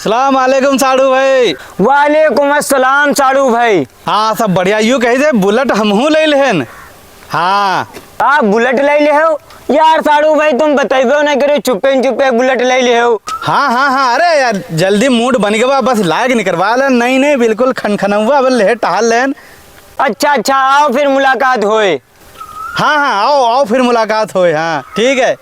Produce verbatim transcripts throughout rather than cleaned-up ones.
सलाम वालेकुम साढ़ू भाई। वालेकुम अस्सलाम साढ़ू भाई। हाँ, सब बढ़िया। यूँ कही दे, बुलेट हमहूँ ले लेहन। हाँ। आप बुलेट ले ले हो? यार साढ़ू भाई, तुम बतैबो नहीं करे, चुप्पे न चुप्पे बुलेट ले ले हो। हाँ, हाँ, हाँ, अरे यार, जल्दी मूड बन गवा, बस लायक निकरवा लेन। नहीं, नहीं, बिल्कुल खनखनौवा, अब ले टहल लेन। अच्छा, अच्छा, आओ फिर मुलाकात होए। हाँ, हाँ, आओ, आओ, फिर मुलाकात होए। हाँ, ठीक है।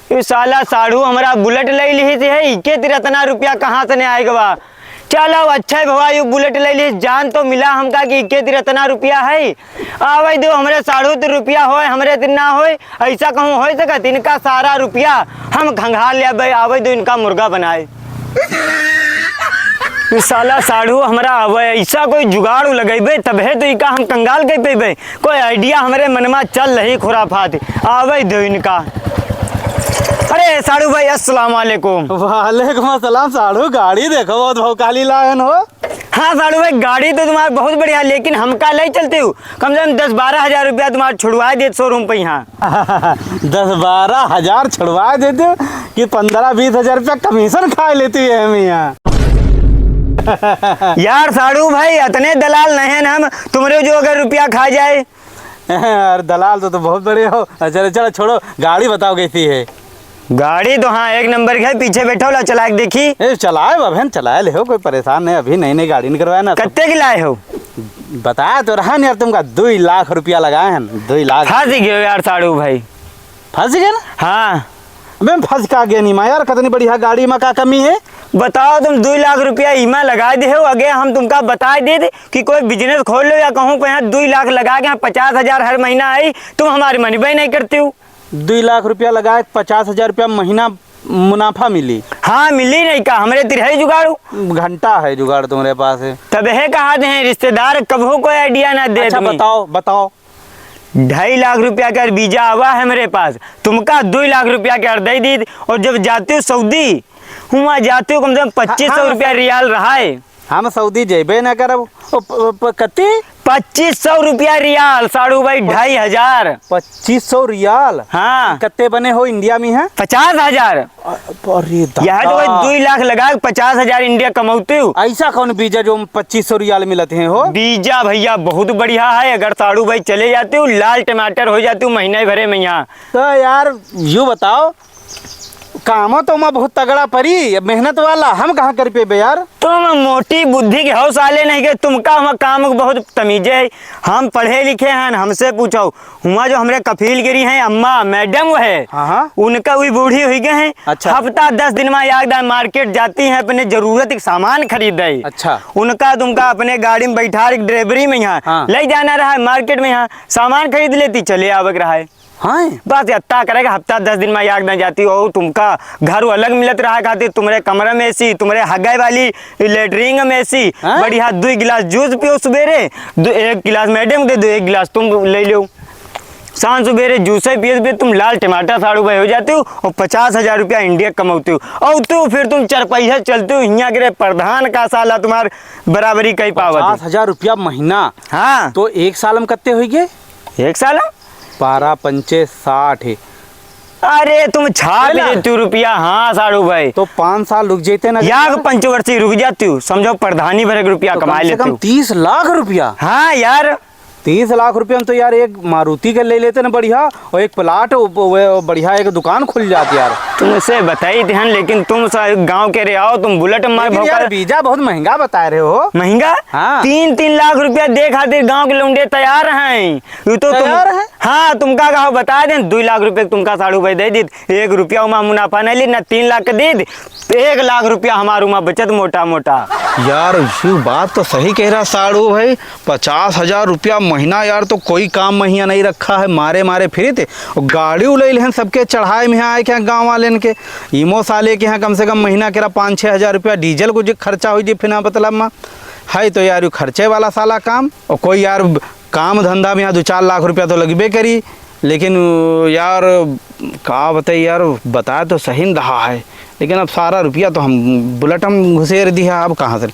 ई साला साढ़ू हमरा बुलेट ले लिहित है, इके तिर अतना रुपया कहाँ से ने आए गवा? चलो, अच्छा है भवा, यू बुलेट ले लिहित, जान तो मिला हमका कि इके तिर अतना रुपया है। आवे दो, हमरे साढ़ू तिर रुपया होए, हमरे तिर ना होए, ऐसा कहूँ हो सकत? इनका सारा रुपया हम खंगाल लेबे, आवे दो, इनका मुर्गा बनाए। ई साला साढ़ू हमरा आवे, ऐसा कोई जुगाड़ लगैबे, तबहे तो इका हम कंगाल कइ पइबे। कोई idea हमरे मन मा चल रही खुराफात, आवे दो इनका। अरे साढ़ू भाई, अस्सलाम वालेकुम। वालेकुम अस्सलाम साढ़ू, गाड़ी देखो, बहुत भौकाली लायन हो। हाँ साढ़ू भाई, गाड़ी तो तुम्हार बहुत बढ़िया, लेकिन हमका ले चलते हो, कम से कम दस बारह हजार रुपया तुम्हार छुड़वा देत showroom पे यहाँ। दस बारह हजार छुड़वा देते हो कि पन्द्रह बीस हजार रुपया commission खा लेती है हम यहाँ। यार साढ़ू भाई, अतने दलाल नहीं हैं हम, तुमरे जो अगर रुपया खा जाए। यार दलाल तो, तो बहुत बड़े हो। अच्छा, चलो छोड़ो, गाड़ी बताओ कैसी है? गाड़ी तो हाँ, एक नंबर के है, पीछे बैठो, ला चला के देखी। ए, चलाए बा बहन, चलाए ले हो, कोई परेशान नहीं, अभी नई नई गाड़ी निकलवाए ना। कत्ते की लाए हो? बताया तो रहा नहीं यार तुमका, दुई लाख रुपया लगाए हैं, दुई लाख। फंस गयो यार साढ़ू भाई। फंस गए ना? हाँ। अबे हम फंस का गए नहीं मा यार, कितनी बढ़िया गाड़ी मा का कमी है? बताओ तुम, दुई लाख रुपया इमा लगा दे हो, अगे हम तुमका बता दे दे कि कोई business खोल लो या कहूँ पे यहाँ दुई लाख लगा के यहाँ पचास हजार हर महीना आई, तुम हमारी money back नहीं करते हो। दुई लाख रुपया लगाए, पचास हजार रुपया महीना मुनाफा मिली। हाँ, मिली नहीं का, हमरे तिर है जुगाड़ू। घंटा है जुगाड़ तुम्हारे पास है। तब है कहा दे हैं रिश्तेदार, कबहू कोई idea ना दे अच्छा, तुम्हें। बताओ, बताओ। ढाई लाख रुपया का वीजा आवा है मेरे पास, तुमका दुई लाख रुपया के दे दी, और जब जाते हो सऊदी, हुआ जाते हो कम से कम पच्चीस सौ हाँ, हाँ, रुपया रियाल रहा है। हम सऊदी जेबे ना करब। ओ, प-, प-, कत्ती? पच्चीस सौ रुपया रियाल, साढ़ू भाई, ढाई हजार। पच्चीस सौ रियाल? हाँ। कत्ते बने हो इंडिया में है? पचास हजार। अ-, अरे यह तो भाई दादा। दुई लाख लगा के पचास हजार इंडिया कमाते हो। ऐसा कौन वीजा जो पच्चीस सौ रियाल मिलत हैं हो? वीजा भैया बहुत बढ़िया है, अगर साढ़ू भाई चले जाते हो, लाल टमाटर हो जाते हो महीने भरे में यहाँ। तो यार, यू बताओ, कामो तो मैं बहुत तगड़ा परी, मेहनत वाला, हम कहाँ कर पेबे यार? तुम मोटी बुद्धि के हो साले नहीं के, तुमका हम काम के बहुत तमीजे है। हम पढ़े लिखे हैं, हमसे पूछो। हुआ जो हमरे कफील गिरी हैं अम्मा, मैडम वो है, हाँ, हाँ। उनका वही बूढ़ी हुई गए हैं। अच्छा। हफ्ता दस दिन में एक दान मार्केट जाती हैं अपने जरूरत के सामान खरीदे। अच्छा। उनका तुमका अपने गाड़ी में बैठा के ड्राइवरी में यहाँ हाँ। ले जाना रहा है मार्केट में, यहाँ सामान खरीद लेती, चले आवक रहा है। हाँ। बस इतना करे कि हफ्ता दस दिन में एक दान जाती हो, तुमका घर अलग मिलत रहा खातिर, तुम्हरे कमरा में एसी, तुम्हरे हगाई वाली लेटरिन में एसी, हाँ? बढ़िया दुई गिलास जूस पियो सुबेरे, दो, एक गिलास मैडम दे दो, एक गिलास तुम ले लो। शाम सुबेरे जूस ही पिए, पिए तुम लाल टमाटर साढ़ू भाई हो जाते हो और पचास हजार रुपया इंडिया कमाते हो। और तो फिर तुम चरपैया चलते हो, हियाँ के रे प्रधान का साला तुम्हार बराबरी कई पावत है। पचास हजार रुपया महीना? हाँ। तो एक साल में कत्ते होई गे? एक साल में? बारह पंचे साठ है। अरे तुम छाप है ना? देते हो रुपया, हाँ साढ़ू भाई। तो पाँच साल रुक जाते ना या जरा? पंचवर्षी रुक जाते हो, समझो प्रधानी भर के रुपया तो कमा कम से लेते कम हो। तीस लाख रुपया? हाँ यार। तीस लाख रुपया में तो यार एक मारुति के ले लेते ना बढ़िया, और एक प्लाट, वो, वो बढ़िया एक दुकान खुल जाती यार। तुमसे बताई थे हन, लेकिन तुम सा-, गाँव के रहे आओ, तुम बुलेट मार लेकिन भौंका यार, वीजा बहुत महंगा बता रहे हो। महंगा? हाँ। तीन, तीन लाख रुपया दे खातिर गाँव के लौंडे तैयार हैं। ये तो तुम तैयार है? हाँ, तुमका कहा बता दें, दुई लाख रुपया तुमका साढ़ू भाई दे दीत, एक रुपया उमा मुनाफा नहीं ली, ना तीन लाख के दीत, एक लाख रुपया हमार उमा बचत मोटा मोटा। यार, यू बात तो सही कह रहा साढ़ू भाई, पचास हजार रुपया महीना यार, तो कोई काम महिया नहीं रखा है, मारे मारे फिरित। गाड़ी उलैल हैं सबके चढ़ाए में आए क्या गाँव वाले के, इमो साले के यहाँ कम से कम महीना के रहा पाँच छः हजार रुपया डीजल को जो खर्चा हुई जी, फिर ना मतलब मा है तो यार, यू खर्चे वाला साला काम। और कोई यार काम धंधा में यहाँ दो चार लाख रुपया तो लगबे करी। लेकिन यार, का बताई यार, बताए तो सही न रहा है, लेकिन अब सारा रुपया तो हम बुलेट में घुसेर दिया, अब कहाँ से?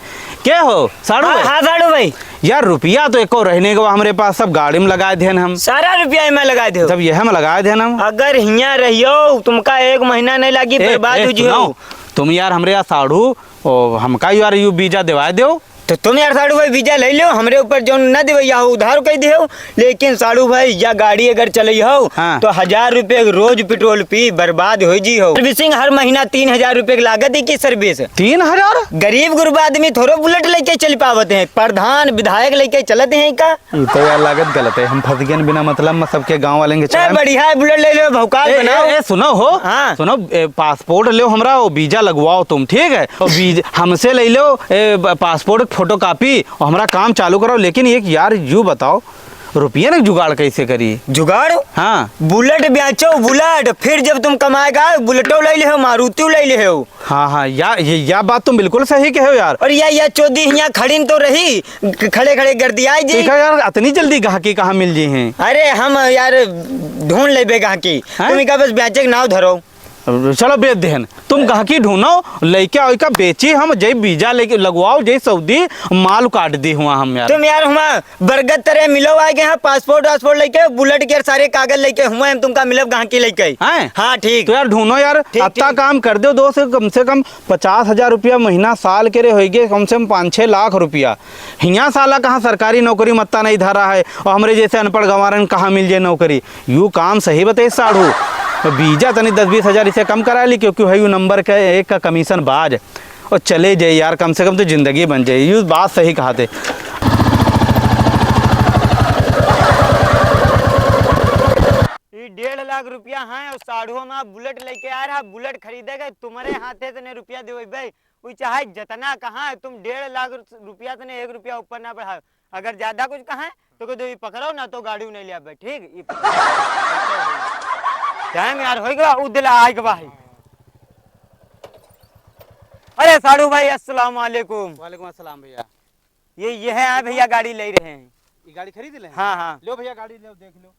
के हो साढ़ू हाँ, भाई? हाँ, साढ़ू भाई। यार, रुपया तो एको रहने को हमरे पास, सब गाड़ी में लगाए देन हम। सारा रुपया एमे लगाए देउ। जब यह में लगाए देन हम। अगर हियाँ रहियो, तुमका एक महीना नहीं लागी, ए, बर्बाद ए, हो जियो। सुनो, तुम यार हमरे यहाँ साढ़ू, ओ, हमका यार यू वीजा दिवाए देउ। तो तुम यार साढ़ू भाई वीजा ले लो, हमरे ऊपर जौन न देवैया हो, उधार कह देउ। लेकिन साढ़ू भाई, या गाड़ी अगर चलई हो, हाँ। तो हजार रुपये रोज पेट्रोल पी, बर्बाद हो जी हो। सर्विसिंग हर महीना तीन हजार रुपये के लागत है कि सर्विस। तीन हजार? गरीब गुरबा आदमी थोड़ो बुलेट लेके चल पावत हैं, प्रधान विधायक लेके चलत हैं का? ई तो यार लागत गलत है, हम फंस गए बिना मतलब में सबके गाँव वाले के नहीं, चक्कर में। बढ़िया है, बुलेट ले लो, भौकाल ए, बनाओ। ए, ए, सुनो हो, हाँ। सुनो, ए, पासपोर्ट लो हमरा, वो वीजा लगवाओ तुम, ठीक है? और वीजा हमसे ले लो, ए, ब-, पासपोर्ट फोटो कॉपी, और हमरा काम चालू कराओ। लेकिन एक यार, यू बताओ, रुपया ना जुगाड़ कैसे करी? जुगाड़? हाँ। बुलेट बेचो, बुलेट, फिर जब तुम कमाएगा, बुलेटो ले ले हो, मारुति ले ले हो। हाँ, हाँ, या, ये, या बात तुम बिल्कुल सही कहे हो यार। और या, या चोदी हियाँ खड़ी न तो रही, ख-, खड़े खड़े गर्दियाई जी। देखा यार, इतनी जल्दी गाहकी कहाँ मिल जी हैं? अरे हम यार ढूंढ लेबे गाहकी। हैं? तुम इका बस बेचे के नाव धरो। चलो बेच देहन। तुम गाहकी ढूंढो, लइके आओ इका बेची, हम जय वीजा लेके लगवाओ, जय सऊदी माल काट दी हुआ हम यार। तुम यार हुआ बरगद तरे मिलो आए गए हैं, पासपोर्ट वासपोर्ट लेके, बुलेट के सारे कागज लेके हुआ हम तुमका मिलब गाहकी लेके। हैं? हाँ, ठीक। तो यार ढूंढो यार, ठीक, अत्ता ठीक। काम कर दो दोस्त, कम से कम पचास हजार रुपया महीना साल के रे होइगे, कम से कम पाँच छः लाख रुपया। हियाँ साला कहाँ सरकारी नौकरी मत्ता नहीं धरा है, और हमरे जैसे अनपढ़ गंवारन कहाँ मिल जाए नौकरी? यू काम सही बताए साढ़ू, वीजा तनी दस बीस हजार इसे कम करा ली, क्योंकि है यू नंबर के एक का कमीशन बाज, और चले जाए यार, कम से कम तो जिंदगी बन जाए। यू बात सही कहा थे। ई डेढ़ लाख रुपया है और साढ़ू हम बुलेट लेके आ रहा, बुलेत खरीदे गए, तुम्हारे हाथे से नहीं रुपया देवे भाई, वो चाहे जितना कहाँ है, तुम डेढ़ लाख रुपया से नहीं एक रुपया ऊपर ना बढ़ाओ। अगर ज्यादा कुछ कहा है तो कह दो, "ये पकड़ो ना तो गाड़ी नहीं ले आवे।" ठीक, ये पकड़ो। टाइम यार हो गया, उ दिला आए के भाई। अरे साढ़ू भाई, अस्सलाम वालेकुम। वालेकुम अस्सलाम भैया। ये, ये है, हाँ भैया, गाड़ी ले रहे हैं। ये गाड़ी खरीद ले? हाँ, हाँ। लो भैया, गाड़ी लो, देख लो।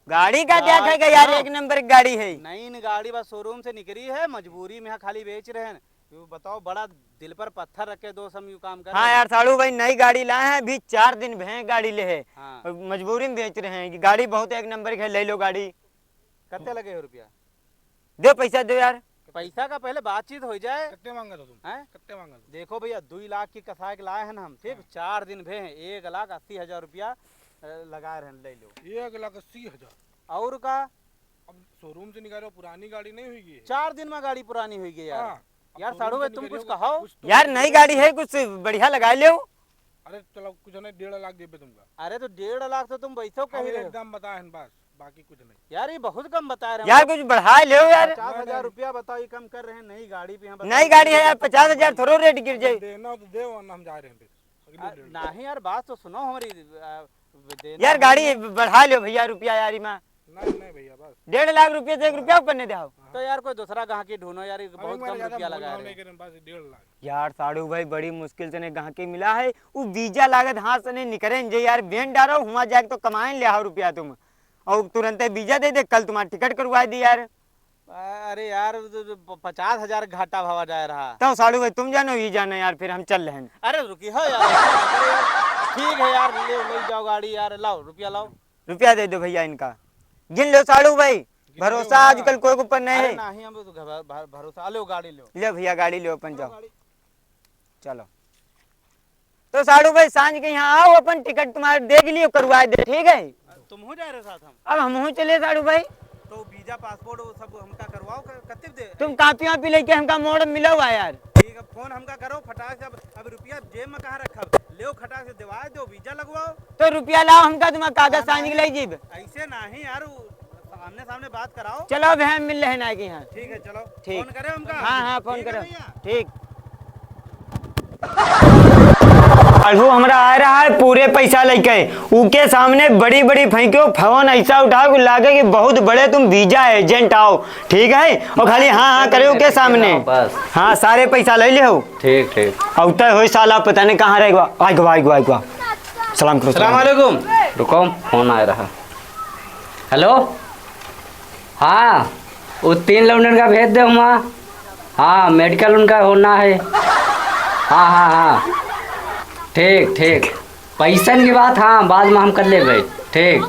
गाड़ी का क्या बात खाएगा यार, ना। एक नंबर की गाड़ी है। नई न गाड़ी बस शोरूम से निकली है, मजबूरी में यहाँ खाली बेच रहे हैं। यू बताओ, बड़ा दिल पर पत्थर रख के दोस्त हम यू काम कर हाँ रहे हैं। यार साढ़ू भाई, नई गाड़ी लाए हैं, अभी चार दिन भे गाड़ी ले है। हाँ। और मजबूरी में बेच रहे हैं कि गाड़ी बहुत एक नंबर की है, ले लो गाड़ी। कितने लगे हो रुपया? दो पैसा दो यार। पैसा का पहले बातचीत हो जाए। कितने मांगा था तुम? हैं? कितने मांगा था? देखो भैया, दुई लाख की कसाए के लाए हैं ना हम, ठीक? हाँ। चार दिन भे हैं, एक लाख अस्सी हजार रुपया, अ, लगा रहे हैं, ले लो। एक लाख अस्सी हजार? और का? अब शोरूम से निकालो, पुरानी गाड़ी नहीं हुई है। चार दिन में गाड़ी पुरानी हुई गई यार। हाँ, अब यार, शोरूम साढ़ू से भाई, तुम निकालियो, कुछ कहो। कुछ तो यार, नई गाड़ी है, कुछ बढ़िया लगा लो। अरे चलो, कुछ नहीं, डेढ़ लाख देबे तुमका। अरे तो डेढ़ लाख तो तुम वैसे हम कह रहे हो। एक दाम बताए हैं बस, बाकी कुछ नहीं। यार, ये बहुत कम बता रहे हैं यार, हम। कुछ बढ़ा लो यार। पचास हजार रुपया बताओ, ये कम कर रहे हैं, नई गाड़ी पे हम बता नई रहे गाड़ी है हैं। यार, पचास हजार थोड़ो रेट गिर जाए। देना हो तो दे, वरना हम जा रहे हैं फिर। अगली आ, डेढ़ लाख। नहीं यार, बात तो सुनो हमारी, आ, देना यार, है गाड़ी नहीं। बढ़ा लो भैया, रुपया यार, इमा। नहीं, नहीं भैया, बस। डेढ़ लाख रुपया से एक रुपया ऊपर नहीं देहाओ। तो यार, कोई दूसरा गाहकी ढूंढो यार, ये अभी बहुत हमारे कम ज्यादा रुपया मोल लगा भाव रहे। नहीं करें, बस डेढ़ लाख। यार साढ़ू भाई, बड़ी मुश्किल से ने गाहकी मिला है, वो वीजा लागत हाथ से नहीं निकरे जे यार, बेन डारो, हुआ जाके तो कमाए ले आओ रुपया तुम, और तुरंते वीजा दे दे, कल तुम्हारा टिकट करवा दी यार। अरे यार, तो, तो प-, पचास हजार घाटा भावा जाए रहा। तो साढ़ू भाई, तुम जानो, ये जानो यार, फिर हम चल रहे हैं। अरे रुकी हो यार, अरे यार, ठीक है यार, ले, ले जाओ गाड़ी यार, लाओ रुपया लाओ। रुपया दे दो भैया इनका। गिन लो साढ़ू भाई, गिन लो भरोसा ना। आजकल कोई के ऊपर नहीं अरे है। नहीं, हम तो घ-, भ-, भरोसा, लो गाड़ी लो। ले भैया, गाड़ी लो, अपन लो जाओ। गाड़ी। चलो। तो साढ़ू भाई, सांझ के यहाँ आओ, अपन टिकट तुम्हारे देख लियो, करवा दे, ठीक है? तुम हो जा रहे साथ हम? अब हम हो चले साढ़ू भाई। तो वीजा, पासपोर्ट, वो सब हमका करवाओ, क-, कत्ते दे? तुम कॉपी वापी लेके हमका मोड़ मिलो हुआ यार। ठीक है, फोन हमका करो फटाक से। अब, अब रुपया जेब में कहाँ रखब? लेओ, फटाक से दिवा दो, वीजा लगवाओ। तो रुपया लाओ, हमका तुम्हारा कागज ना, साइन के नहीं। ले जीब। ऐसे नहीं यार, वो सामने सामने बात कराओ। चलो, अब हम मिल रहे ना कि यहाँ। ठीक है, चलो। ठीक। फोन करे हमका? हाँ, हाँ, फोन ठीक है करो। भैया। ठीक। अढ़ू हमरा आ रहा है पूरे पैसा लेके, उके सामने बड़ी बड़ी फेंक्यो, फोन ऐसा उठाओ कि लागे कि बहुत बड़े तुम वीजा एजेंट आओ, ठीक है? और खाली हाँ, हाँ करे उके सामने। बस। हाँ, सारे पैसा ले ले हो। ठीक, ठीक। और तय होई साला, पता नहीं कहाँ रहेगा। आइगो, आइगो, आइगो। सलाम करो, सलाम सलाम। वालेकुम। रुको, फोन आ रहा। हेलो, हाँ, वो तीन लौंडन का भेज दे हुआ। हाँ, मेडिकल उनका होना है। हाँ, हाँ, हाँ, ठीक, ठीक। पैसन की बात, हाँ, बाद में हम कर लेबे। ठीक।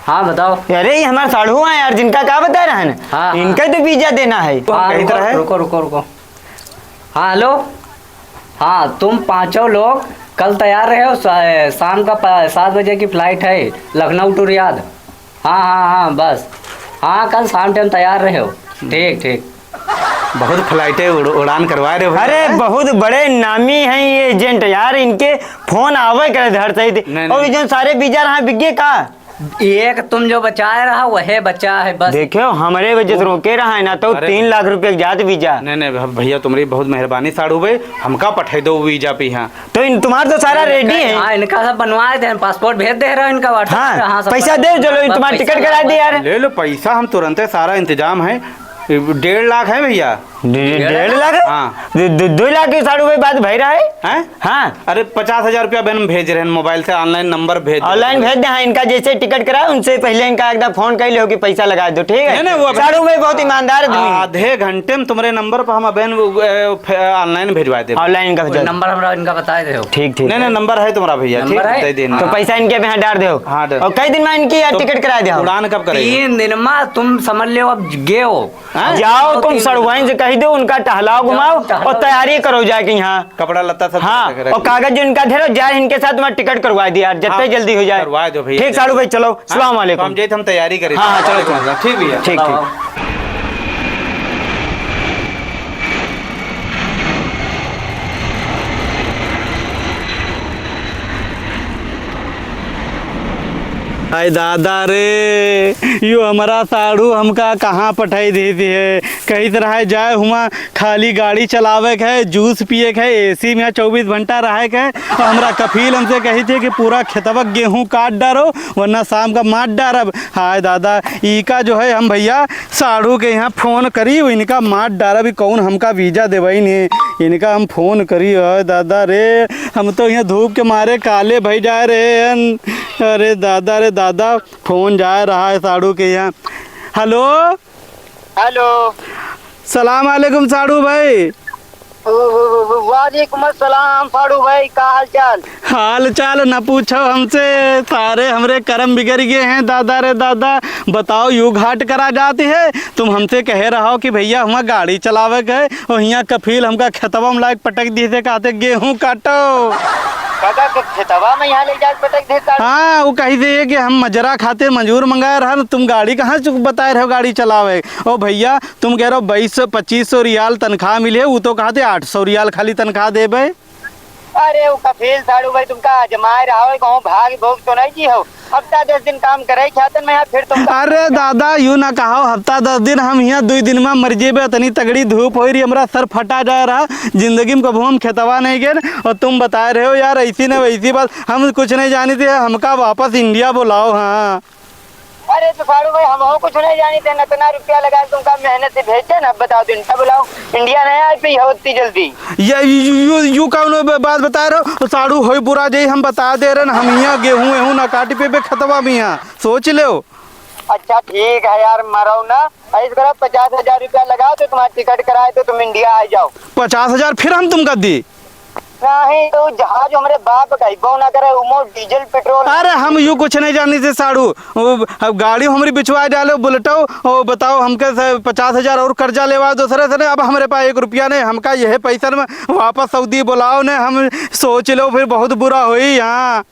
हाँ, बताओ। अरे, ये हमार साढ़ू हैं यार, जिनका का बता रहा है ना? हाँ, हाँ। इनका तो वीजा देना है। हाँ, कहीं रुको, तरह है। रुको, रुको, रुको। हाँ, हेलो। हाँ, तुम पाँचों लोग कल तैयार रहो, सा-, शाम का प-, सात बजे की फ्लाइट है, लखनऊ to रियाद। हाँ, हाँ, हाँ, बस। हाँ, कल शाम टाइम तैयार रहो। ठीक, ठीक। बहुत फ्लाइटें उड़-, उड़ान करवा रहे हो। अरे, बहुत बड़े नामी हैं ये एजेंट यार, इनके फोन आवे करे हर सही। नहीं, और नहीं। ये जो सारे वीजा रहा बिक गए का? एक तुम जो बचाए रहा, वहे बचा है बस। देखो, हमरे वजह से वो रोके रहा है ना, तो अरे तीन लाख रुपए के जात वीजा। नहीं, नहीं, भ-, भैया, तुम्हारी बहुत मेहरबानी, साढ़ू भाई, हमका पठाई दो वीजा पे यहाँ। तो इन, तुम्हार तो सारा इनका, रेडी है। हाँ, इनका सब बनवा दे, हम पासपोर्ट भेज दे रहे हैं इनका WhatsApp हाँ, पे। हाँ, सब पैसा दे, चलो, बस तुम्हारा पैसा टिकट करा दे यार। ले लो पैसा, हम तुरंत है, सारा इंतजाम है। डेढ़ लाख है भैया। डे-, डेढ़ लाख? हाँ। दो, दो, दो लाख के साढ़ू भाई बात भई रहा है? हैं? हाँ। अरे, पचास हजार रुपया बहन भेज रहे हैं मोबाइल से, online नंबर भेज रहे हैं। Online भेज दे, हाँ, इनका जैसे टिकट कराए, उनसे पहले इनका एक दफा फोन कर लियो कि पैसा लगा दो, ठीक है? नहीं, नहीं, वो अभी साढ़ू भाई बहुत ईमानदार आदमी। आधे घंटे में तुम्हारे नंबर पर हम अबेन, अ, फे-, online भेजवा देबे। Online का कोई भेजो। नंबर हमरा इनका बताए दे हो। ठीक, ठीक। नहीं, नहीं, नंबर है तुम्हारा भैया, नंबर ठीक, है? दे देना। तो पैसा इनके पे यहाँ डाल दे हो। हाँ, डाल। और कई दिन में इनकी यार तो टिकट करा दे हो। उड़ान कब करेगा? तीन दिन में तुम समझ लो अब गे हो। हाँ? जाओ, तुम सड़ुआइन से कही दो, उनका टहलाओ, घुमाओ और तैयारी करो जाके यहाँ। कपड़ा लत्ता सब हाँ, तैयार रख और कागज जो इनका धरो, जाए इनके साथ तुम्हारा टिकट करवा दिया, जितने हाँ, जल्दी हो जाए। करवा दो भैया। ठीक, साड़ू भाई, चलो, हाँ, सलाम वालेकुम। तो हम जाइत, हम तैयारी करी। हाँ, हाँ, चलो, चलो। ठीक भैया। ठीक, ठीक। हाय दादा रे, यो हमारा साढ़ू हमका कहाँ पठाई देती है। कहित रहा है जाए हुआ खाली गाड़ी चलावे के है, जूस पिए के है, AC में यहाँ चउबीस घंटा रहे के है। और हमरा कफील हमसे कही थे कि पूरा खेतवा गेहूँ काट डारो, वरना शाम का मार डारब। हाय दादा, ई का जो है हम भैया साढ़ू के यहाँ फोन करी, इनका मार डारब, ई कौन हमका वीजा देवइ ने, इनका हम फोन करी। हाय दादा रे, हम तो यहाँ धूप के मारे काले भई जा रहे हैं। अरे दादा रे दादा, फोन जा रहा है साढ़ू के यहाँ। हेलो। हेलो। सलाम अलैकुम साढ़ू भाई। व-, व-, व-, व-, वालेकुम अस्सलाम साढ़ू भाई, का हाल चाल? हाल चाल न पूछो हमसे, सारे हमरे करम बिगड़ गए हैं दादा रे दादा। बताओ, यू घाट करा जाती है, तुम हमसे कहे रहो कि भैया हुआ गाड़ी चलावे के है, और हियाँ कफील हमका खेतवा में लायक पटक दिए थे, कहते गेहूँ काटो। काका के खेतवा में यहाँ ले जाके पटक दे साढ़ू? हाँ, वो कही थे कि हम मजरा खातिर मजूर मंगाए रहा, तुम गाड़ी कहाँ से बताए रहो गाड़ी चलावे? ओ भैया, तुम कह रहे हो बाईस सौ, पच्चीस सौ रियाल तनख्वाह मिले, वो तो कहा थे आठ सौ रियाल खाली तनख्वाह देबे। अरे वो कफील साढ़ू भाई, तुमका आजमाए रहा हो, कहूँ भाग भोग तो नहीं जी हो। हफ्ता दस दिन काम करे खातन में यहाँ फिर तुम अरे दादा, यू ना कहो, हफ्ता दस दिन हम यहाँ दुई दिन में मर जेबे, इतनी तगड़ी धूप होई रही, हमरा सर फटा जा रहा। जिंदगी में कभू हम खेतवा नहीं गए, और तुम बताए रहे हो यार ऐसी ना वैसी बात, हम कुछ नहीं जानी थे, हमका वापस इंडिया बुलाओ। हाँ। अरे तो साढ़ू भाई, हम हो कुछ नहीं जानी थे, इतना रुपया लगा के तुमका मेहनत से भेजते ना, अब बताओ तो इंडिया बुलाओ, इंडिया नहीं आए पी होती जल्दी। ये यू, यू, यू कौन ब-, बात बता रहे हो? साढ़ू होई बुरा जाई, हम बता दे रहे हैं, हम यहाँ गेहूँ वेहूँ ना काटी पेबे खेतवा में यहाँ, सोच लो। अच्छा ठीक है यार, मरो ना, ऐसे करो पचास हजार रुपया लगाओ तो तुम्हारा टिकट कराए तो तुम इंडिया आ जाओ। पचास हजार फिर हम तुमका दी? नहीं तो जहाज हमरे बाप का ही बो ना करे, उमो डीजल पेट्रोल। अरे हम यू कुछ नहीं जानी से साढ़ू, वो अब गाड़ी हमरी बिचवा डालो बुलेटो, वो बताओ हमके से पचास हजार और कर्जा लेवा दूसरे से ने, अब हमरे पास एक रुपया नहीं, हमका यह पैसा में वापस सऊदी बुलाओ ने, हम सोच लो फिर बहुत बुरा होई यहाँ।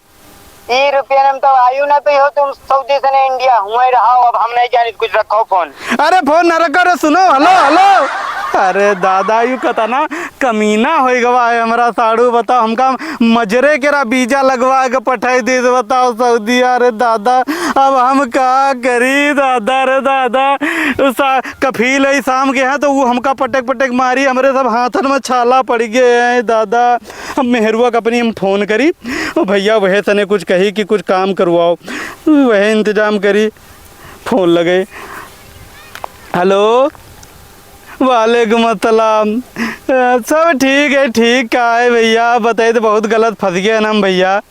ई रुपया में तो आयु ना पी हो तुम सऊदी से ने इंडिया, हुए रहो, अब हम नहीं जानी कुछ, रखो फोन। अरे फोन न रखो रे, सुनो, हेलो, हेलो। अरे दादा, यू कतना कमीना होई गवा है हमरा साढ़ू, बताओ, हमका मजरे केरा वीजा लगवा के पठाई दे, बताओ सऊदी। अरे दादा, अब हम का करी दादा रे दादा। सा-, कफील है शाम के यहाँ तो वो हमका पटक पटक मारी, हमरे सब हाथन में छाला पड़ गए हैं दादा। अब मेहरुआ के अपनी हम फोन करी, ओ भैया, वहे तने कुछ कही कि कुछ काम करवाओ, वहे इंतजाम करी। फोन लगे। हेलो, वालेकुम अस्सलाम। अ, सब ठीक है, ठीक का है भैया, बताइए तो बहुत गलत फंस गए ना हम भैया।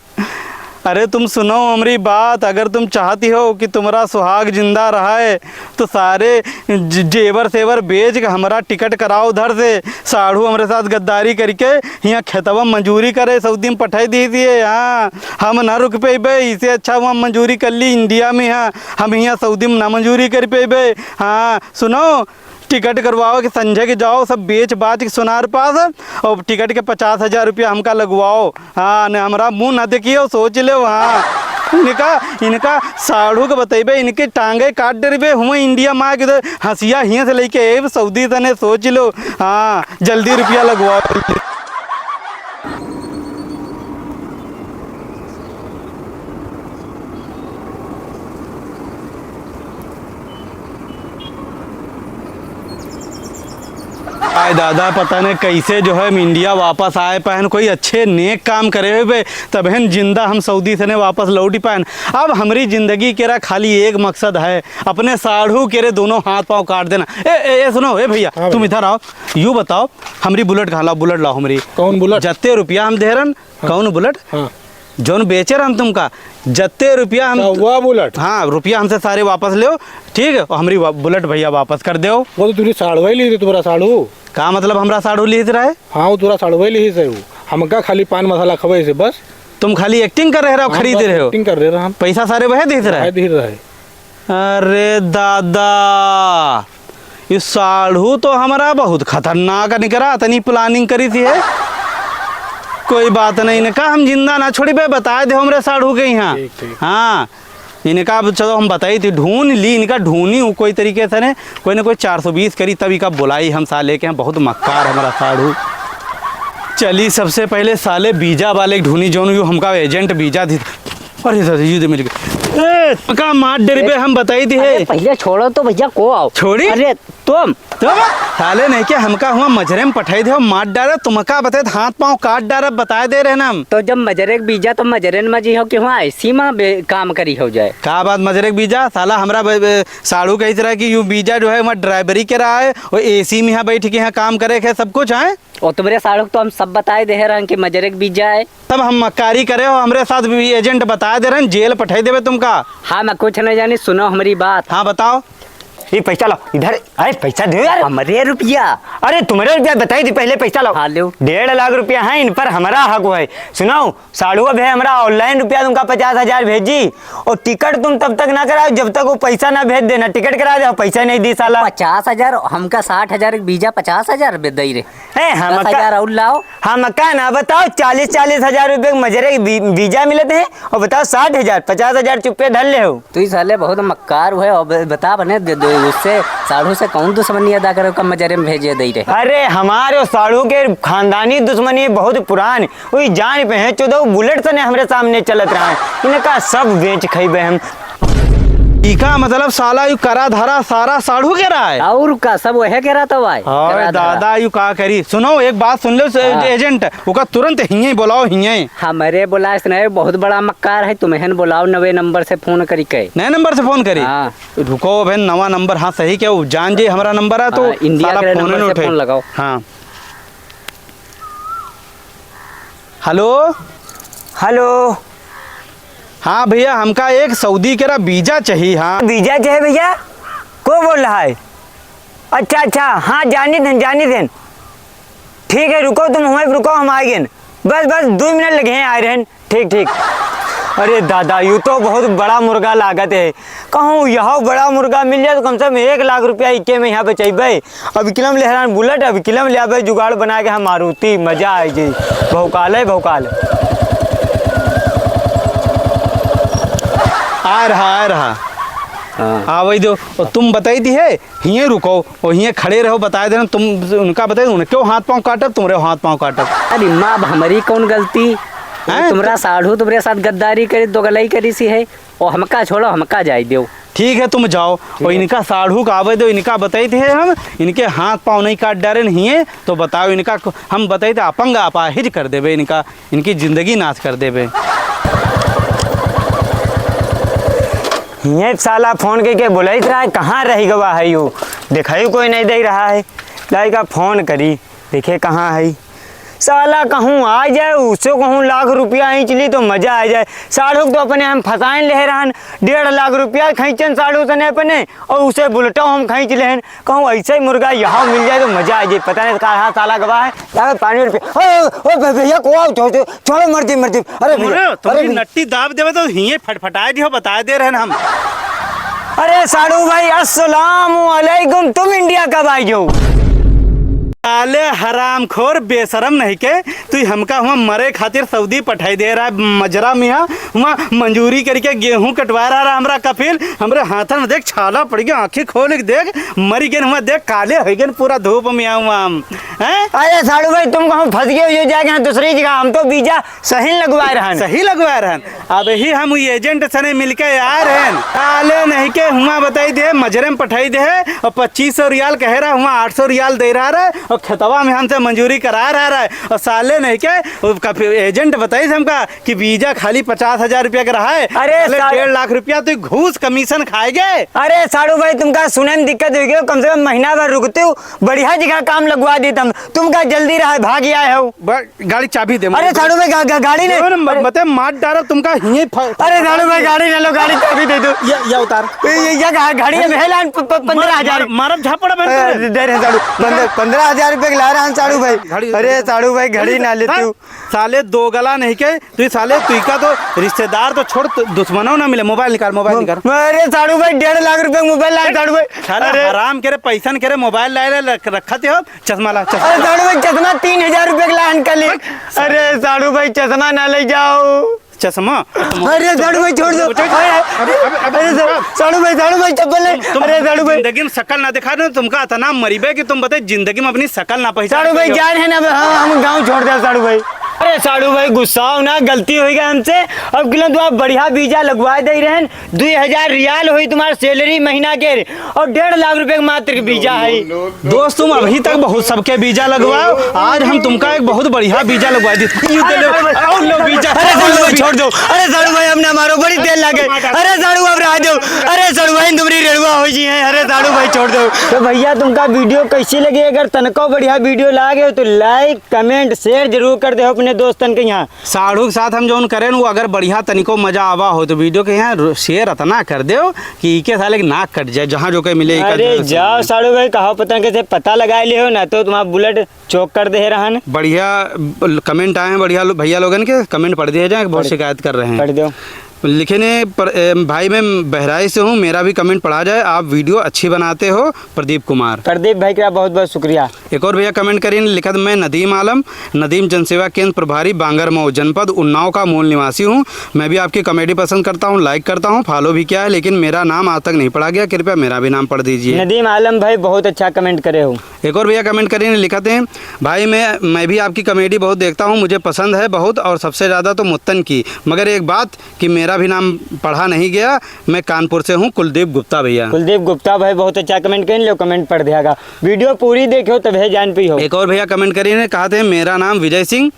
अरे तुम सुनो हमरी बात, अगर तुम चाहती हो कि तुम्हरा सुहाग जिंदा रहे, तो सारे ज-, जेवर सेवर बेच के हमरा टिकट कराओ उधर से। साढ़ू हमरे साथ गद्दारी करिके हियाँ खेतवा में मजूरी करे, सऊदी में पठाई दी थी। हाँ, हम ना रुक पेबे, इससे अच्छा हुआ मजूरी कर ली इंडिया में। हाँ, हम हियाँ सऊदी में ना मजूरी कर पेबे। हाँ, सुनो, टिकट करवाओ कि संझे के जाओ, सब बेच बाच के सोनार पास, और टिकट के पचास हजार रुपया हमका लगवाओ। हाँ, ने हमरा मुँह ना देखियो, सोच लेव। हाँ, इनका, इनका साढ़ू के बतइबे, इनके टांगे काट डरबे। हुआ इंडिया में आके इधर हंसिया हियाँ से लेके आए, सऊदी तने सोच लो। हाँ, जल्दी रुपया लगवाओ। आय दादा, पता नहीं कैसे जो है हम इंडिया वापस आए पाएन। कोई अच्छे नेक काम करे होबे, तबहिन जिंदा हम सऊदी से ने वापस लौटी पाएन। अब हमरी जिंदगी केरा खाली एक मकसद है, अपने साढ़ू केरे दोनों हाथ पाँव काट देना। ए, ए, ए, सुनो, ए भैया, हाँ तुम भैया। इधर आओ, यू बताओ, हमरी बुलेट कहाँ लाओ, बुलेट लाओ हमरी। कौन बुलेट? जत्ते रुपया हम दे रहन, हाँ। कौन बुलेट? हाँ। जौन बेचे रहन तुमका, जत्ते रुपया हम अच्छा, वह बुलेट? हाँ, रुपया हमसे सारे वापस लेओ, ठीक है? और हमरी वा-, बुलेट भैया वापस कर देओ। वो तो तुमरी साढ़ू ही ली थी, तुम्हरा साढ़ू। का मतलब हमरा साढ़ू ली रहे? हाँ, वो तुम्हरा साढ़ू ही ली से वो। हमका खाली पान मसाला खवाई से बस। तुम खाली acting कर रहे हो, हाँ, खरीद बस रहे हो? Acting कर रहे रहा हम। पैसा सारे वह दे रहे? वह दे रहे। अरे दादा, ई साढ़ू तो हमरा बहुत खतरनाक निकरा, अतनी planning करी थी है। कोई बात नहीं, इनका हम जिंदा ना छोड़बे, बताए दे हमरे साढ़ू के यहाँ। ठीक, ठीक। हाँ, इनका अब चलो हम बताई थी, ढूंढ ली इनका, ढूंढी वो कोई तरीके से ने, कोई ना कोई चार सौ बीस करी, तब इका बुलाई हम साले के यहाँ, बहुत मक्कार हमरा साढ़ू। चली सबसे पहले साले वीजा वाले के ढूंढी, जौन यू हमका agent वीजा दी। अरे दादा, यू दे मिल गए। ए, का मार डरबे, हम बताई दी है। अरे, पहले छोड़ो तो भैया, को आओ। छोड़ी? अरे, तुम। तुम? साले नहीं के हमका हुआ मजरे में पठाई दे हो, मार डारे, तुमका बताई दे, हाथ पाँव काट डारे, बताए दे रहे ना हम। तो जब मजरे के बीजा तो मजरे में जी हो कि हुआ एसी में बे-, काम करी हो जाए। का बात मजरे के बीजा? साला हमरा बे-, बे-, साढ़ू कही तरह कि यू बीजा जो है, वहाँ ड्राइवरी के रहा है, वो एसी में यहाँ बैठ के यहाँ काम करे के सब कुछ है। और तुम्हरे साढ़ू को तो हम सब बताए दे रहन कि मजरे के बीजा है। तब हम मक्कारी करे हो, हमरे साथ भी agent बताए दे रहन, जेल पठाई देबे तुमका। हाँ, मैं कुछ नहीं जानी, सुनो हमरी बात। हाँ, बताओ। ये पैसा लाओ, इधर, अरे पैसा दे यार। हमरे रुपया। अरे तुम्हरे रुपया बताई थी, पहले पैसा लाओ। हाँ, लो। डेढ़ लाख रुपया है इन पर, हमारा हक है। सुनाओ, साढ़ू अब है हमरा online रुपया तुमका पचास हजार भेजी, और टिकट तुम तब तक ना कराओ जब तक वो पैसा ना भेज देना। टिकट करा दे, पैसा नहीं दी साला। पचास हजार, हमका साठ हजार के बीजा, पचास हजार बे दई रे। ए, हम दस हजार का, और लाओ। हम का ना बताओ, चालीस, चालीस हजार रुपये के मजरे के बी-, बीजा मिलत हैं, और बताओ साठ हजार, पचास हजार चुप्पे धर ले हो। तू ही साले बहुत मक्कार हुए, और ब-, बता बने दे, दे, उससे साढ़ू से कौन दुश्मनी अदा करे, ओका मजरे में भेजे दे रहे। अरे हमारे और साढ़ू के खानदानी दुश्मनी बहुत पुरान, वही जान पे है चौदह बुलेट से ने हमरे सामने चलत रहा है, इनका सब बेच खइबे हम। इका मतलब साला यू करा धरा सारा साढ़ू के रहा है। और का, सब वहे के रहा तो भाई। हाय करा धरा। दादा, यू का करी? सुनो, एक बात सुन लो, से-, हाँ। Agent, ओका तुरंत हिये बुलाओ, हिये। हमरे बुलाए से नहीं, बहुत बड़ा मक्कार है, तुम्हें बुलाओ नवे नंबर से फोन करी के। नए नंबर से फोन करी? हाँ। रुको बहन, नवा नंबर, हाँ सही क्या, वो जान जे हमारा नंबर है तो हाँ, इंडिया साला के फोन नंबर नहीं से उठे। फोन लगाओ। हाँ। हेलो। हेलो। हाँ भैया, हमका एक सऊदी केरा बीजा चाहिए। हाँ। बीजा चाहे भैया? को बोल रहा है? अच्छा, अच्छा, हाँ, जानी देन, जानी देन। ठीक है, रुको, तुम हुआं रुको, हम आए गेन। बस, बस, दो मिनट लगे हैं, आए रहन। ठीक, ठीक। अरे दादा, यू तो बहुत बड़ा मुर्गा लागत है। कहूँ यह बड़ा मुर्गा मिल जाए तो कम से कम एक लाख रुपया इक्के में यहाँ बचइबे। अब किलम ले हरान बुलेट, अब किलम ले आबे जुगाड़ बना के हम मारुति, मजा आए जी। भौकाल है, भौकाल। आ रहा, आ रहा। हाँ। हाँ, वही दो। और तुम बताई दी है, हिये रुको, और हिये खड़े रहो, बताए देना, तुम उनका बताए, उनके हाथ पाँव काटब, तुम्हरे हाथ पाँव काटब। अरे माँ, अब हमारी कौन गलती? हैं? तुम्हरा साढ़ू तुम्हरे साथ गद्दारी करी, दोगलई करी सी है, और हमका छोड़ो, हमका जाए दो। ठीक है, तुम जाओ, ठीक और है। इनका साढ़ू का आवे दो, इनका बताई थे हम, इनके हाथ पाँव नहीं काट डारे नहीं है, तो बताओ, इनका क-, हम बताई थे, अपंग अपाहिज कर देबे इनका, इनकी जिंदगी नाश कर देबे। ये साला फोन के, के बुलाइत रहा है, कहाँ रह गवा है यू? दिखाई कोई नहीं दे रहा है। लाइका फोन करी, देखे कहाँ है। साला कहूँ आ जाए, उसे कहूँ लाख रुपया खींच ली तो मजा आ जाए। साढ़ू तो अपने हम फंसाइन ले रहन, डेढ़ लाख रुपया खींचन साढ़ू से ने अपने, और उसे बुलेटो हम खींच लेहन। कहूँ ऐसे ही मुर्गा यहाँ मिल जाए तो मजा आ जाए। पता नहीं कहाँ साला गवा है। अरे पानी और पी-, ओ, ओ, ओ, भै-, भैया को आओ, छोड़ दो, छोड़ो, मर दे, मर दे। अरे भैया, अरे, तुम्हारी अरे भैया। नट्टी दाब देवे तो हिये फटफटाए दियो, बताए दे रहन हम। अरे साढ़ू भाई, अस्सलाम वालेकुम, तुम इंडिया कब आए हो? साले हरामखोर बेशरम नहीं के, तू हमका हुआ मरे खातिर सऊदी पठाई दे रहा है, मजरा मियाँ हुआ मंजूरी करके गेहूं कटवा रहा है हमरा कफील, हमरे हाथन में देख छाला पड़ गया, आँखें खोल के देख, मरी गेन हुआ देख, काले हो गेन पूरा धूप में हुआ हम, हैं? अरे साढ़ू भाई, तुम कहूँ फंस गए हो, ये जाके यहाँ दूसरी जगह, हम तो वीजा सही लगवाए रहन। सही लगवाए रहन। अब ही हम उ एजेंट सने मिलके आए रहन। साले नहीं के हुआ बताई दे, मजरे में पठाई दे, और पच्चीस सौ रियाल कहे रहा, हुआ आठ सौ रियाल दे रहा रहे, और खेतवा में हमसे मंजूरी करा रहा रहे, और साले नहीं के उ कफी-, एजेंट बताई हमका कि वीजा खाली पचास हजार रुपया के रहा है। अरे साले साढ़ू डेढ़ लाख रुपया तू घूस कमीशन खाएगे। अरे साढ़ू भाई, तुमका सुने में दिक्कत हो गई, कम से कम महीना भर रुकते हो, बढ़िया जगह काम लगवा देता हम। तुमका जल्दी रहा, भाग आए हो। ब-, गाड़ी चाबी दे। अरे साढ़ू भाई, गा-, गा-, गाड़ी नहीं। अरे, म-, बते मार डारा तुमका हिये फ-, अरे साढ़ू भाई, गाड़ी ले लो, गाड़ी चाबी दे दो। या, या उतार। ये, ये, ये गा-, गाड़ी है, मार, भेलान प-, प-, पन्द्रह हजार। मार, मारब झापड़ बहन अरे, तेरे। दे रहे साढ़ू, पन्द्रह, पन्द्रह हजार रुपये के ला रहा है साढ़ू भाई। गाड़ी अरे साढ़ू भाई, घड़ी ना लेते हो। साले दो गला नहीं के, तू साले, तू का तो रिश्तेदार तो छोड़, तु-, दुश्मनों ना मिले। मोबाइल निकाल, मोबाइल निकाल। अरे साढ़ू भाई, डेढ़ लाख रुपये मोबाइल लाए साढ़ू भाई। साला अरे। हराम के रे, पैसन के रे, मोबाइल लाए ले रख-, रखा थे हो। चश्मा ला, चश्मा। अरे साढ़ू भाई, चश्मा तीन हजार रुपये के लान का ले। अरे साढ़ू भाई, चश्मा ना ले जाओ। चश्मा? अरे साढ़ू भाई, छोड़ दो। अरे, अरे, अरे, अरे, अरे, साढ़ू भाई, साढ़ू भाई, चप्पल ले। तुम, तुम अरे साढ़ू भाई। जिंदगी में शकल ना दिखा दो, तुमका इतना मरीबे कि तुम बताए, जिंदगी में अपनी शकल ना पहचान साढ़ू भाई, पाओगे। जान है ना, अब हम, हम गाँव छोड़ दे साढ़ू भाई। अरे साढ़ू भाई, गुस्साओ ना, गलती हो गई हमसे। अब किलो तो आप बढ़िया वीजा लगवा दे रहे हैं, दुई हजार रियाल होई तुम्हार सैलरी महीना के, और डेढ़ लाख रुपये के मात्र वीजा है। दोस्त, तुम अभी तक बहुत सबके वीजा लगवाओ, आज हम तुमका एक बहुत बढ़िया वीजा लगवा दी। यू दे लो, और लो वीजा। अरे साढ़ू भाई, छोड़ दो। अरे साढ़ू भाई, हम ना मारो, बड़ी देर लागे। अरे साढ़ू, अब रह दो। अरे साढ़ू भाई, तुम्हारी रेड़ुआ हो जी है। अरे साढ़ू भाई, छोड़ दो। तो भैया, तुमका वीडियो कैसी लगी? अगर तनको बढ़िया वीडियो लागे हो तो लाइक, कमेंट, शेयर जरूर कर दे अपने दोस्तन के यहाँ। साढ़ू के साथ हम जौन करेन, वो अगर बढ़िया तनिको मजा आवा हो, तो वीडियो के यहाँ रो-, शेयर अतना कर देव कि इके साले के नाक कट जाए, जहाँ जो कहीं मिले, इका अरे जो है जाओ सब। साढ़ू भाई, कहा पता कैसे पता लगा ले हो ना, तो तुम्हारा बुलेट चौक कर दे रहन। बढ़िया ब-, कमेंट आए हैं, बढ़िया लो-, भैया लोगन के कमेंट पढ़ दिए जाए, बहुत पढ़, शिकायत कर रहे हैं। पढ़ दो। लिखे ने पर, ए, भाई मैं बहराइच से हूँ, मेरा भी कमेंट पढ़ा जाए, आप वीडियो अच्छी बनाते हो, प्रदीप कुमार। प्रदीप भाई का बहुत बहुत शुक्रिया। एक और भैया कमेंट करीन, लिखत, "मैं नदीम आलम, नदीम जनसेवा केंद्र प्रभारी, बांगरमऊ, जनपद उन्नाव का मूल निवासी हूँ। मैं भी आपकी कॉमेडी पसंद करता हूँ, लाइक करता हूँ, फॉलो भी किया है, लेकिन मेरा नाम आज तक नहीं पढ़ा गया। कृपया मेरा भी नाम पढ़ दीजिए।" नदीम आलम भाई, बहुत अच्छा कमेंट करे हो। एक और भैया कमेंट करीन, लिखत हैं, "भाई मैं, मैं भी आपकी कॉमेडी बहुत देखता हूँ, मुझे पसंद है बहुत, और सबसे ज़्यादा तो मुत्तन की, मगर एक बात, कि मेरा भी नाम पढ़ा नहीं गया, मैं कानपुर से हूँ, कुलदीप गुप्ता भैया।" कुलदीप गुप्ता भाई बहुत अच्छा कमेंट करीन, लो कमेंट पढ़ दियागा। वीडियो पूरी देखो तभे जान पी हो। एक और भैया कमेंट करीन, कहा थे, "मेरा नाम विजय सिंह,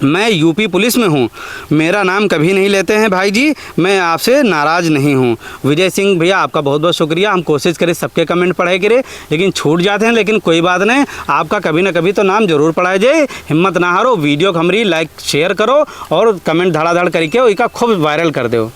मैं यूपी पुलिस में हूँ, मेरा नाम कभी नहीं लेते हैं भाई जी, मैं आपसे नाराज़ नहीं हूँ।" विजय सिंह भैया, आपका बहुत बहुत शुक्रिया। हम कोशिश करें सबके कमेंट पढ़े के रे, लेकिन छूट जाते हैं, लेकिन कोई बात नहीं, आपका कभी ना कभी तो नाम जरूर पढ़ा जाए। हिम्मत ना हारो, वीडियो को हमरी लाइक शेयर करो और कमेंट धड़ाधड़ करके इका खूब वायरल कर दो।